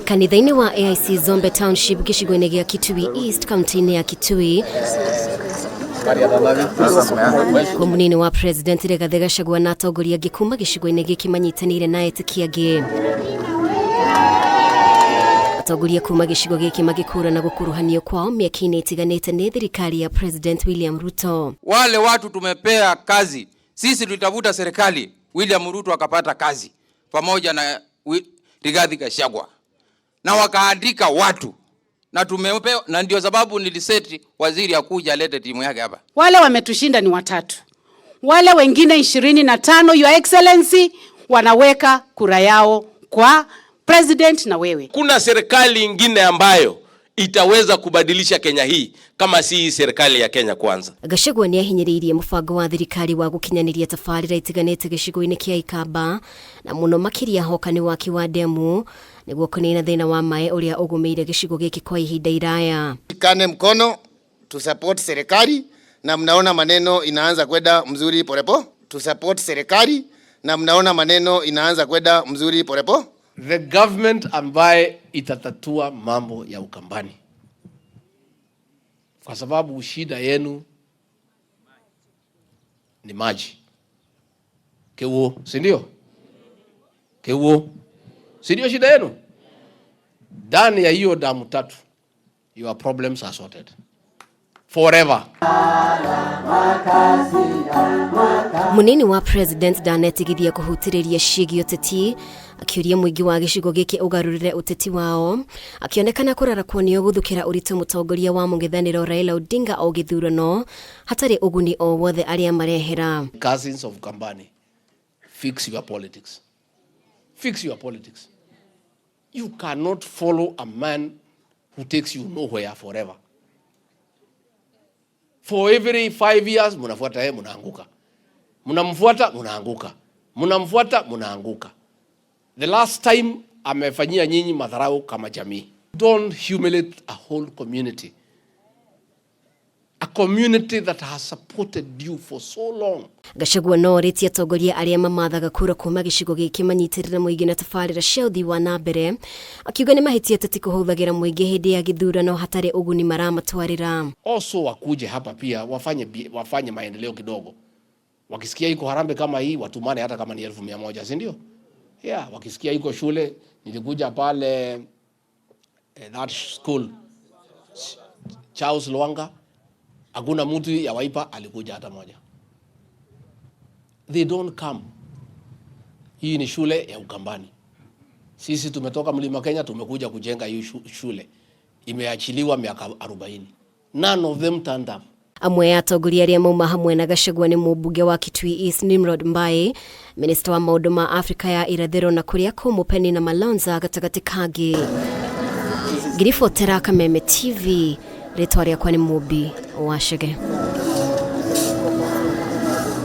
Kanitha-inĩ wa AIC Zombe Township gĩcigo-inĩ gĩa Kitui East kaunti-inĩ ya Kitui, kuo mũnini wa President Rigathĩ Gachagua na atongoria angĩ kuma gĩcigo-inĩ gĩkĩ manyitanĩire na etĩkia angĩ. Atongoria kuma gĩcigo gĩkĩ magĩkũrana gũkuruhanio kwao mĩaki-inĩ ĩtiganĩte nĩ thirikari ya President William Ruto. Wale watu tumepea kazi, sisi tulitafuta serikali, William Ruto akapata kazi pamoja na Rigathi Gachagua na wakaandika watu na tumepewa, na ndio sababu niliseti waziri akuja alete timu yake hapa. Wale wametushinda ni watatu, wale wengine 25, Your Excellency, wanaweka kura yao kwa president na wewe. Kuna serikali ingine ambayo itaweza kubadilisha Kenya hii kama si hii serikali ya Kenya Kwanza. Gachagua nĩ ahinyĩrĩirie mũbango wa thirikari wa gũkinyanĩria tabarĩra itiganĩte gĩcigo-inĩ kĩa Ikamba na mũno makĩria hoka nĩ waki wa ndemu nĩguo kũnina thĩna wa maĩ ũrĩa ũgũmĩire gĩcigo gĩkĩ kwa ihinda iraya. Shikane mkono tu support serikali na mnaona maneno inaanza kwenda mzuri polepo. Tu support serikali na mnaona maneno inaanza kwenda mzuri polepo. The government ambaye itatatua mambo ya Ukambani, kwa sababu shida yenu ni maji. Kewo, si ndio? Kewo, si ndio shida yenu? Ndani ya hiyo damu tatu, your problems are sorted forever. Munini wa President ndanetigithia kũhutĩrĩria ciĩgiĩ ũteti, akĩũria mũingĩ wa gĩcigo gĩkĩ ũgarũrĩre ũteti wao, akĩonekana kũrarakwo nĩo gũthukĩra ũritũ mũtongoria wa mũng'ethanĩro Raila Odinga o gĩthurano hatarĩ ũguni o wothe arĩa marehera. Cousins of Ukambani, fix your politics. Fix your politics. You cannot follow a man who takes you nowhere forever. For every 5 years mnafuata yeye, mnaanguka. Mnamfuata, mnaanguka. Mnamfuata, mnaanguka. The last time amefanyia nyinyi madharau kama jamii. Don't humiliate a whole community. A community that has supported you for so long. Gachagua no orĩtie atongoria arĩa mamathaga kura kuma gĩcigo gĩkĩ manyitĩrĩre mũingĩ na tabarĩra cia ũthii wa na mbere, akiuga nĩ mahĩtia ateti kũhũthagĩra mũingĩ hĩndĩ ya gĩthurano hatarĩ ũguni maramatwarĩra. Also wakuje hapa pia wafanye maendeleo kidogo. Wakisikia iko harambee kama hii watumane hata kama ni 100,000, si ndio? Yeah, wakisikia iko shule, nilikuja pale that school Charles Lwanga, hakuna mtu ya Wiper alikuja hata moja. They don't come. Hii ni shule ya Ukambani. Sisi tumetoka Mlima Kenya, tumekuja kujenga hii shule. Imeachiliwa miaka 40. None of them turned up. Amwe ya atongoria arĩa mauma hamwe na Gachagua nĩ mũmbunge wa Kitui East Nimrod Mbai, minista wa maũndũ ma Afrika ya irathĩro na kũrĩa kũmũ Penina Malonza gatagatĩ kangĩ. Ngiribotera Kameme TV, rĩtwa rĩakwa nĩ Mũmbi wa Chege.